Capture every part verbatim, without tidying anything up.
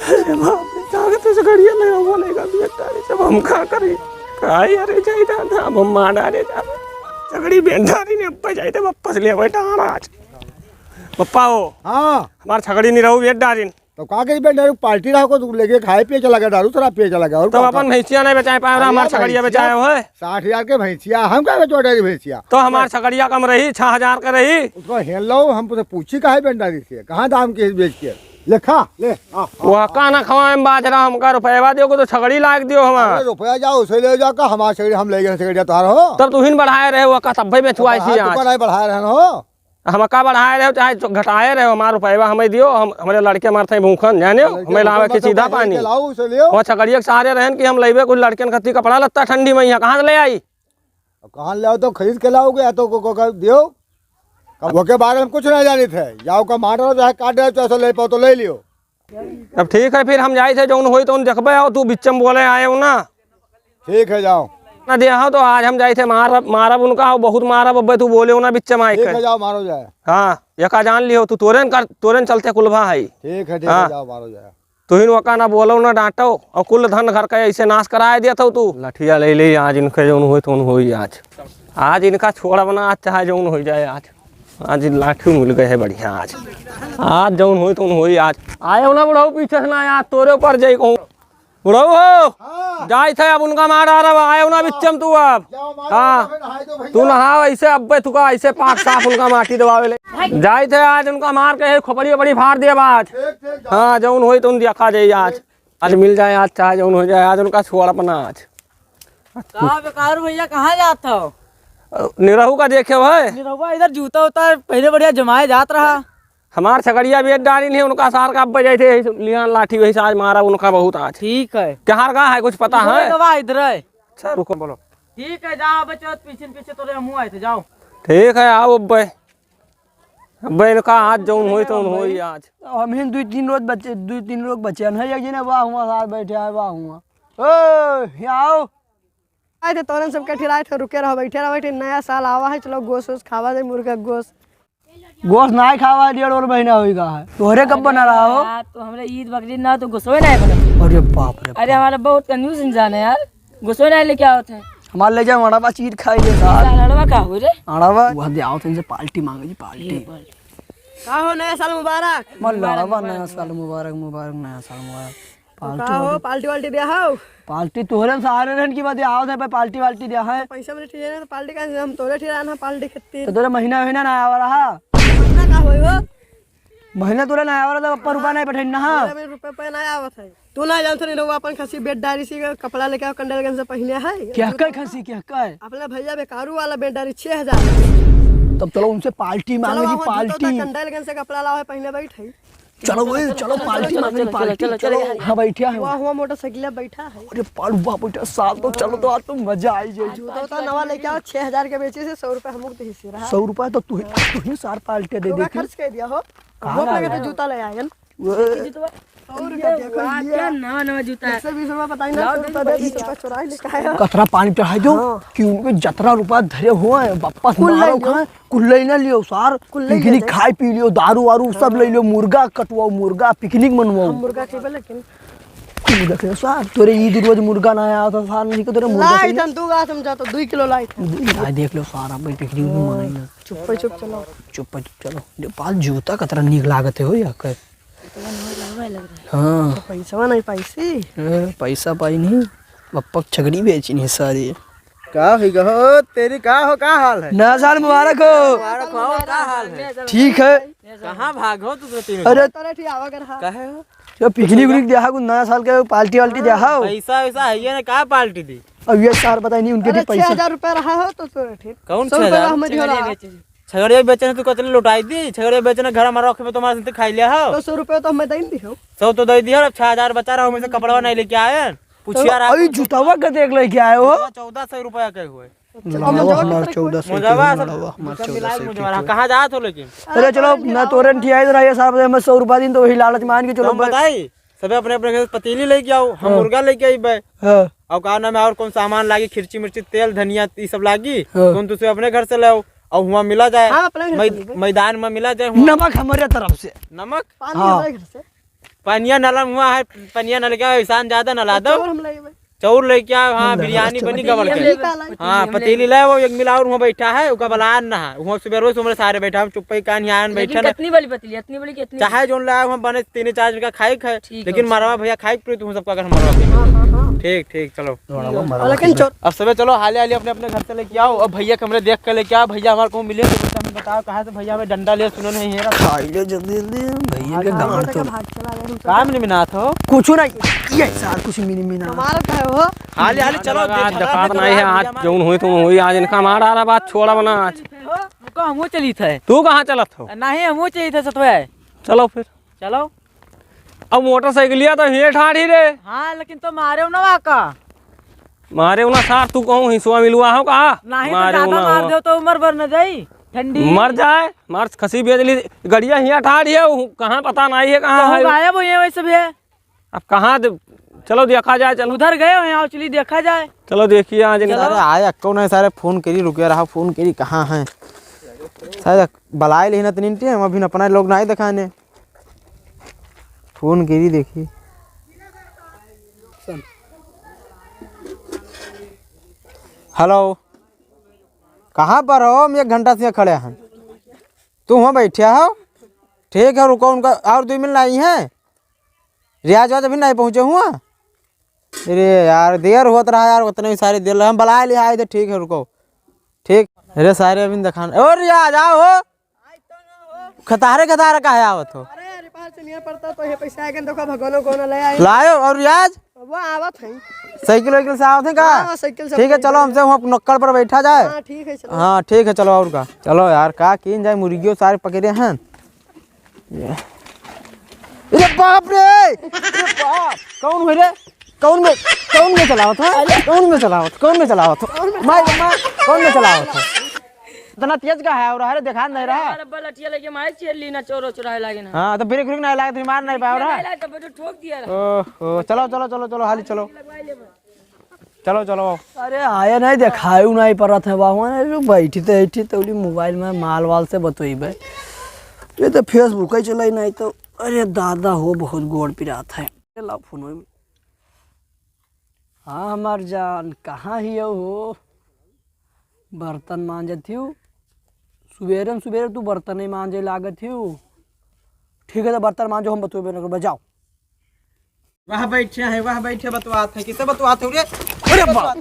अरे बाप रे, जाके तो छकड़िया ले आओ, बोलेगा बेटा रे, जब हम का करी? का यार, जाई दादा, अब हम मार डारे जाबे। छकड़ी बेटा रे ने अब्बे जाई थे वापस ले बैठा आज। पप्पा हो। हाँ। हमार छकड़ी नहीं रहू, बेच डारिन। तो का करी बेटा, पार्टी रहा को तू लेके खाए पिए चला गया, दारू शराब पिए चला गया, और तब का अपन भैंसिया नहीं बेचाए पाए, अरे हमार छकड़िया बेचाए हो है। साठ हजार के भैंसिया, हम का बेचो डारी भैंसिया? तो हमार छकड़िया कम रही, छह हजार के रही। उसको हेल लो, हम तो पूछी काहे बेंडारी से, कहाँ दाम के बेच के? ले खा, ले, आ, आ, वो का ना खवाए में बाजरा, हमका रुपया दियो को तो छकड़ी लायक दियो हमार। अरे रुपया जाओ, उसे ले जाओ का, हमार छकड़ी हम ले गए, छकड़ी तोहार हो। तब तुहिन बढ़ाए रहे, वो का तब भाई बेचवाए थी आज। नहीं बढ़ाए रहे हो। हम का बढ़ाए रहे हो, चाहे घटाए रहे हो, हमार रुपया हमें दियो, हम, हमरे लड़के मारते हैं भूखन, जाने हो? लड़के हमें लावे भूखन के मत सीधा खाओ, पानी। लाओ, उसे लियो। वो छकड़िया के सहारे रहन कि हम लेबे कुछ लड़कन खत्ती कपड़ा लत्ता ठंडी में यहाँ कहाँ से ले आई? अब कहाँ ले आओ तो खरीद के लाओगे या तो को, को, को दियो। अब ओके बारे में कुछ नहीं जानित है, जाओ का मार डालो, चाहे काट डालो, चाहे ले पाओ तो ले लियो। अब ठीक है, फिर हम जाई थे, जौन होई तौन देखबे, आओ तू बिच्चम बोले आए हो ना। ठीक है, जाओ। ना दे हो तो आज हम जाई थे मारब, मारब उनका, और बहुत मारब, अब तू बोले हो ना बिच्चम आए ठीक के। है, जाओ, मारो जाए। हाँ, यका जान लियो, तू तोरेन कर, तोरेन चलते कुलभा है। ठीक है, ठीक हाँ। है, जाओ, मारो जाए। तुहिन वका ना बोलो ना डांटो, और कुल धन घर का ऐसे नाश कराए दिया था तू। लठिया ले ले आज इनके जौन होई तौन होई आज। आज इनका छोड़ब ना आज, चाहे जौन होई जाए आज। आज लाठी मिल गए है बढ़िया आज। आज जौन होई तौन होई आज। आए हो ना बुढ़ऊ पीछे से ना आज तोरे ऊपर जाई कहूँ। बुढ़ऊ हो। हाँ। जाई थे अब उनका मार आ रहा, आए हो ना बिच्चम तू अब। जाओ, मारो, हाँ। जाओ, नहाई दो भैया। तू नहाओ ऐसे अब्बे तुका ऐसे पाक साफ उनका माटी दबावे ले। जाई थे आज उनका मार के खोपड़ी ओपड़ी फाड़ दिया आज। ठीक, ठीक, जाओ। हाँ, जौन होई तौन देखा जाई आज। आज मिल जाए, आज चाहे जौन हो जाए, आज उनका छोड़ अपना आज। का बेकार भैया, कहाँ जात हो? निरहू का देखे हो है? निरहुआ इधर जूता उता पहले बढ़िया जमाए जात रहा। हमार छकड़िया बेच डारिन है, उनका सार का अब्बे जाई थे, यही लिहान लाठी वही से आज मारा उनका बहुत आज। ठीक है। कहाँ का है, कुछ पता है? गवा इधर है। अच्छा, रुको, बोलो। ठीक है, जाओ बच्चों, पीछे पीछे तोरे हमहू आए थे, जाओ। ठीक है, आओ अब्बे। अब्बे इनका आज जौन होई तौन होई आज। अब हम ही दुई तीन रोज बचे, दुई तीन लोग बचे हैं, एक जने वाह हुआ साथ बैठे हैं, वाह हुआ। ओ, यहाँ आओ। आए थे तोरन सबके ठिराए थे, रुके रहो, बैठे रहो, बैठे, नया साल आवा है, चलो गोश्त वोश्त खावा जाए, मुर्गा गोश्त। गोश्त नाहीं खावा, डेढ़ और महीना होई गा है। तोहरे कब बना रहा हो? यार, तो हमरे ईद बकरीद ना, तो गोश्तवे नाहीं बना। अरे बाप रे अरे, बाप। हमारा बहुत कंजूस इंसान है यार, गोश्तवे नाहीं लेके आवत है। हमार ले जाओ अड़वा चीर खाई ले साथ। साला अड़वा का हो रे? अड़वा। वह दे आओ, तुमसे पार्टी मांगे जी, पार्टी। ये पार्टी। का हो, नया साल मुबारक। मल्ला मुबारक, अड़वा, मुबारक, नया साल मुबारक। मुबारक, मुबारक, नया साल मुबारक। तो पार्टी का हो, वार्टी। पार्टी वार्टी दिया हो? पार्टी तोहरे सहारे रहन की बात, आओ थे पे पार्टी वार्टी दिया है। पैसा मिले ठीक है ना, तो पार्टी का हम तोरे ठीक रहना, पार्टी खत्ती। तो तोरे महीना, महीना ना आवा रहा। महीना का होई हो? महीना तोरे ना आवा रहा, तो पप्पा रुपया नहीं पठाई ना। मेरे में रुपया पे ना आवत है। तू ना जानत नहीं, रउआ अपन खसी बेच डारी से कपड़ा लेके आओ, कंडलगंज से पहिने है। क्या कर खसी, क्या कर? अपना भैया बेकारू वाला बेच डारी छह हजार। तब चलो उनसे पार्टी मांगे जी, पार्टी। कंडलगंज से कपड़ा लाओ है, पहिने बैठ है। चलो, ए, चलो, पार्टी मांगनी, चलो, पार्टी, चलो, चलो, चलो। चलो। हाँ, बैठा है। हुआ, हुआ मोटरसाइकिल बैठा है। अरे, पालू बाप, बेटा, साल तो चलो, तो आज तो मजा आई जाए। जूता उता नवा लेके आओ, छह हजार के बेचे से सौ रुपया हमको दे से रहा। सौ रुपया तो तू ही, तू ही सार पार्टी दे तो देती। खर्च कर दिया हो। कहाँ भूख लगे तो जूता ले आयन। वो जूता। सौ रुपया ये देखो, वाह, ये। क्या नवा, नवा जूता है। एक सौ बीस रुपया बताई ना, लाओ, सौ रुपया दे दे, बीस रुपया चुराई लेके आया। कतरा पानी चढ़ाई दो हाँ। कि उनके जतरा रुपया धरे हुए हैं, वापस कुल ले मारो लो। खाए। कुल ले ना लियो सार, कुल ले पिकनिक ले। खाए पी लियो, दारू वारू सब ले लियो, मुर्गा कटवाओ, मुर्गा पिकनिक मनवाओ। हम मुर्गा खेबे लेकिन। मुर्गा खेबे सार, तोरे ईद रोज मुर्गा ना आया था सार, नहीं को तोरे मुर्गा लाई खेबे। तन तू गा समझा तो दुई किलो लाई था। दुई लाई देख लो सार, अब पिकनिक भी मनाई ना। चुप पे चुप चलो। चुप पे चुप चलो। नेपाल जूता कतरा नीक लागत है हो या कर। हाँ। तो पैसा नहीं पाइसी। हाँ, पैसा पाई नहीं। पप्पा छगड़ी बेची नहीं सारी। का हो गो? तेरी का हो, का हाल है? नया साल मुबारक हो। मुबारक हो, का हाल है? ठीक है। कहाँ भागो तू तो तीनों? अरे तोरे ठीक आवा कर हाँ। काहे हो? जो पिकनिक उकनिक दिया हो, नया साल के पार्टी वार्टी दिया हो। पैसा वैसा है ये ना, का पार्टी दी? अब ये सार बताई नहीं उनके अरे ठीक पैसा। छह हजार रुपया रहा हो तो तोरे ठीक। कौन सौ रुपया छह हजार? हमें दियो रहा। छगड़िया बेचने तू कतले लुटाई दी, छगड़िया बेचने घर हमारा रखे में तुम्हारे साथ खाई लिया हो। तो सौ रुपया तो हमें दे ही दी हो। सौ तो दे दिया, अब छह हजार बचा रहा हूँ, मैं से कपड़वा नहीं लेके आए। पूछिया रहा अरे जूतावा का देख लेके आए हो। चौदह सौ रुपया के हुए। अच्छा, लावा मोजवा हमार कितना चौदह सौ के मोजवा हुए, सब लावा हमार जूता चौदह सौ मिलाई के मोजवा रहा। हुए। कहाँ जात हो लेकिन? अरे चलो, ना तोरन ठियाई तो रहिए साहब, हमें सौ रुपया दिन तो वही लालच मान के चलो हम भाई। बताई, सबे अपने अपने घर से पतीली लेके आओ, हम हाँ। मुर्गा लेके आई बे। हाँ। और का नाम है, और कौन सामान लागी, खिरची मिर्ची, तेल, धनिया, ई सब लागी, हाँ। कौन तुझे अपने घर से लाओ, और हुआ मिला जाए, हाँ, अपने घर से मै-, ले गए। मैदान में मिला जाए हुआ। नमक हमारे तरफ से। नमक? पानी हाँ। हमारे घर से। पनिया नलम हुआ है, पनिया नल के एहसान ज्यादा नला दो। चौर हम लाए भाई। चौर लेके आओ, हाँ, हम लाए, बिरयानी अच्छा, बनी पतीली गबड़ हम के। लेबे। हाँ, पतीली लाए, वो एक मिला और हुआ बैठा है, उका बलान ना है। हुआ सुबह रोज हमारे सारे बैठा, हम चुप्पे कान यहाँ लेकिन बैठा ना। कितनी बड़ी पतीली, इतनी बड़ी कितनी? चाहे जोन लाए, हुआ बने तीन चार जन का खाए खाए, ठीक है, लेकिन अच्छा। मरवा भैया खाए पीते, तुम सबका अगर मरवा पीते। हाँ, हाँ, हाँ। ठीक, ठीक, चलो। लेकिन चो- अब सबे चलो, हाले हाले अपने अपने घर से लेके आओ। अब भैया के हमरे देख के लेके आओ। भैया हमारे को मिले तो बोलता, हमें बताओ कहाँ से भैया हमें डंडा ले, सुनो नहीं है। खाई ले जल्दी जल्दी, भैया के हाँ, गांड हाँ, तो। भाग चला गए हम सब। काम नहीं मिनात हो? कुछ नहीं, ये सार कुछ मिनी मिना। हमारा क्या हो? हाले हाले चलो, आज देखा दकात ना नहीं है, भैया आज हमारे जौन हुई तुम हुई, आज इनका मार आ रहा बात छोड़ा बना आज। रुको, हमहू चली थे। तू कहाँ चलत हो? नहीं, हमहू चली थे सतवे। चलो फिर। चलो। अब मोटरसाइकिलिया तो हिये ठाड़ ही रे। हाँ, लेकिन तो मारे ना वाका। मारे ना सार, तू कहूँ हिसुआ मिलुआ हो का? नहीं तो मारे ज्यादा ना मार हो। दो तो उम्र भर न जाई। ठंडी। मर जाए, मार खसी बेच ली। गड़िया हिया ठाड़ ही है, उ कहाँ पता नहीं है, कहाँ तो है। गायब हुई है वैसे भी है। अब कहाँ दे-, चलो देखा जाए, चलो। उधर गए हो, यहाँ उचली देखा जाए। चलो देखिए, आज चलो। सारे आए, अक्को नहीं, सारे फोन करी, रुके रहा, फोन करी, कहाँ है? शायद बलाए लेहिन तनिन टे, हम अभी अपना लोग नहीं दिखाने। फोन करी देखी। हेलो, कहाँ पर हो? हम एक घंटा से खड़े हैं। तू वहाँ बैठे हो? ठीक है, रुको, उनका और दो मिनट आई है। रियाज वाज अभी नहीं पहुँचे हुआ। अरे यार, देर होत रहा यार, उतने ही सारे दिल हम बलाए ले आए थे। ठीक है, रुको। ठीक। अरे सारे अभी दिखान, ओ रियाज, आओ हो। खतारे खतारे काहे आवत हो? अरे यार, पाँच सौ नहीं पड़ता तो ये पैसा आके देखो, भगवान को ना ले आए। लायो और रियाज? वो आवत है। साइकिल वाइकिल से आवत है का? हाँ, साइकिल से ठीक है, आवत है। चलो, हमसे वहाँ नुक्कड़ पर बैठा जाए। हाँ, ठीक है, चलो। हाँ, ठीक है, चलो, और का। चलो यार, का कीन जाए, मुर्गियों सारे पकड़े हैं। ये। अरे बाप रे! अरे बाप! कौन है रे? कौन में, कौन में चलावत है? कौन में चलावत? कौन में चलावत हो? मार, मार, कौन में चलावत हो? इतना तेज का है और अरे देखा नहीं रहा। अरे बलटिया लेके मार चेल ली ना, चोरो चुराए लागे ना। हाँ, तो ब्रेक व्रेक नहीं लागे, तो मार नहीं पाओ रहा। नहीं लागे, तब तो ठोक दिया रहा। ओहो, चलो, चलो, चलो, चलो, हाली चलो। लगवाई ले बा। चलो, चलो। अरे आया नहीं, देखायु नहीं परत है बाबू ने, जो बैठी तो, बैठी तो बोली मोबाइल में माल वाल से बतोइबे। ये तो Facebook ही चलाई नहीं तो, अरे दादा हो, बहुत गोड़ पिरात है। ला फोन में। हाँ हमार जान, कहाँ हियो हो? बर्तन मांजत हियो? सुबेरे न सुबेरे तू बर्तन ही मांजे लागत हियो। ठीक है, तो बर्तन मांजो, हम बतोइबे न करबे, जाओ। वह बैठे हैं, वह बैठे बतवात है। किससे बतवात हो रे? अरे बाप।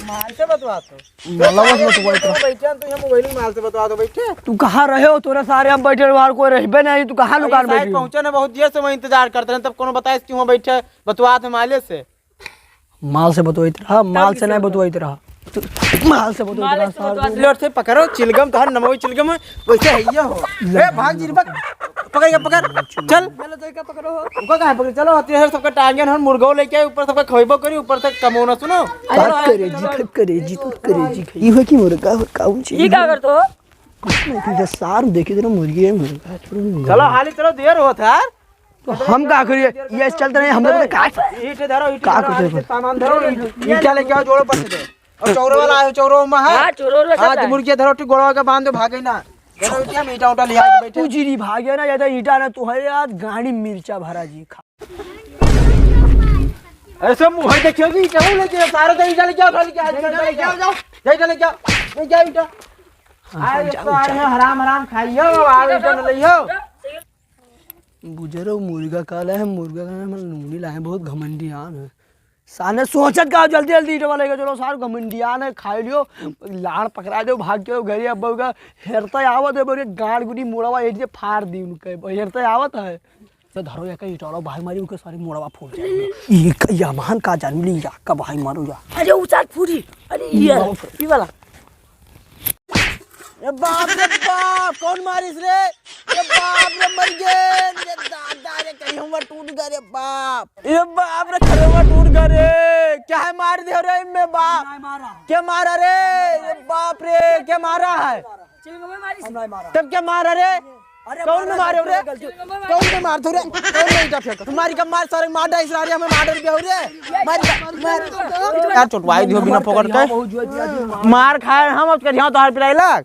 माल से बतवात हो? मालवा से बतवात हो। बैठे हैं, तू यहाँ मोबाइल में माल से बतवात हो, बैठे। तू कहाँ रहे हो? तोरे सारे हम बैठे रहे, बाहर कोई रहबे नहीं, तू कहाँ अरे लुकान साहब बैठी हो? पहुँचे ना, बहुत देर से मैं इंतजार करते रहे, तब कोनो बताइस कि वहाँ बैठे बतवात है माले से। माल से बतवाइत रहा, माल से नहीं बतवाइत रहा। तू माल से बतवाइत रहा, सार। लोट से पकड़ो, चिलगम, तोहर नमवी चिलगम है, वैसे है ये हो। ए, भाग जी, पक-, पकड़ के पकड़, चल। चलो, तो क्या पकड़ो हो? उनको कहाँ पकड़? चलो, होती है सबका टांगन हन, मुर्गो लेके आए, ऊपर सबका खवेबो करी, ऊपर से कमो ना, सुनो। अरे, करे जी, करे जी, तो करे जी। ये हो कि मुर्गा हो, काऊ जी? ये क्या करते हो? कुछ नहीं, तुझे सार देखे तेरा मुर्गी है, मुर्गा है, छोड़ो, मुर्गा। चलो, हाली चलो, देर होत है यार। तो हम का करिए? ये चलते रहे, हम लोग का ईंट धरो, ईंट का धरो, करते आगे से हैं? सामान धरो, ईंट, ईंटा लेके आओ, जोड़ो पत्थर दे। और चौरो वाला आयो, चौरो में है। हाँ, चौरो वाला हाँ, चलता तो है। मुर्गिया धरो, ठीक गोड़वा के बांध दो, भागे ना। धरो ईंटा, हम ईंटा उठा ले आके बैठे। तू जीरी भागे ना, ज्यादा ईंटा ना, तुम्हारे यार गाड़ी मिर्चा भरा जी खा। ऐसे मुंह देखियो जी, ईंटा लेके सारे तो ईंटा लेके आओ, उठा लेके आओ, ईंटा लेके आओ, जाओ, ईंटा लेके आओ, लेके आओ ईंटा। हाँ, आए जाओ, तो आ रहे जाओ। हैं, हराम, हराम खाइयो, आओ, ईंटा न लइयो। बुजरो मुर्गा काला है, मुर्गा का नाम नूनी लाए, बहुत घमंडियान है। साले सोचत का जल्दी जल्दी ईंटवा लेके चलो, सार घमंडियान है, खाई लियो, लाड़ पकड़ा दो, भाग के घरे। अब बउगा हेरता आवत है, बोले गाड़ गुड़ी मुड़वा एट जे फाड़ दी उनके, हेरता आवत है। तो धरो एक ईंटवा भाई मारी, उनके सारी मुड़वा फूट जाए। ये क-, ये मान का जान ली या का भाई मारू या। अरे उसार फूटी, अरे ये, ये वाला। ए बाप रे बाप, कौन मारिस रे? ए बाप रे, मर गए रे दादा रे, कहीं हुआ टूट गया रे बाप। ए बाप रे, कहीं हुआ टूट गया रे। क्या है मार दे रे इनमें बाप? नहीं मारा। क्या मारा रे? ए बाप रे, क्या मारा है? चिलगम मारिस। हम नहीं मारा। तब क्या मारा रे? अरे कौन मारा मारे रे? गलती। कौन ने मार तू रे? कौन ने ईंटा फेंका? तुम्हारी का मार सारे मार डाइस रहा रे, हमें मार डर गया रे। मार, मार। यार चोटवाई दियो बिना पकड़ के। मार खाए हम, अब करिया तो हार पिराई लाग।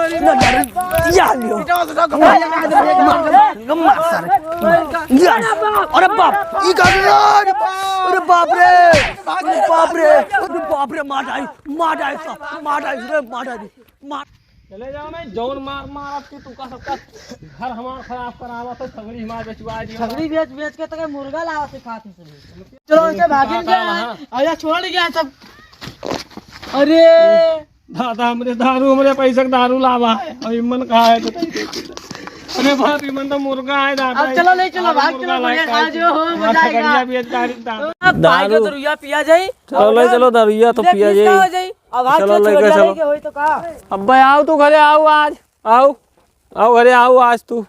ना, ना, या लियो। मार, मार, मार, सारे। मार। या। अरे बाप, ई का रे? अरे बाप रे। अरे बाप रे। अरे बाप रे, मार डाई, मार डाई सा, मार डाई रे, मार डाई। मार। चले जाओ, मैं जौन मार मारत के तुका सबका घर हमार खराब करावा तो सगड़ी हमार बेचवा दियो। सगड़ी बेच बेच के तक मुर्गा लावा से खात है सभी। चलो, इनसे भागिन गया है। हाँ। अरे छोड़ गया सब। अरे दादा, हमरे दारू, हमरे पैसा के दारू लावा है। और इमन कहा है तो? अरे बाप, इमन तो मुर्गा है दादा। अब चलो, ले चलो, और भाग मुर्गा चलो, लाए बढ़िया खाए खा जो हो, मजा आएगा। सगड़िया भी है दारू दादा। अब भाई का दारू। तो रुइया पिया जाई। चलो, ले चलो, दारुइया तो ले, पिया पीस जाई। का हो जाई? अब आज चलो, चलो, लेके सगड़िया चलो। लेके होई तो का? अब्बे, आओ तू घरे, आओ आज, आओ, आओ घरे, आओ आज तू।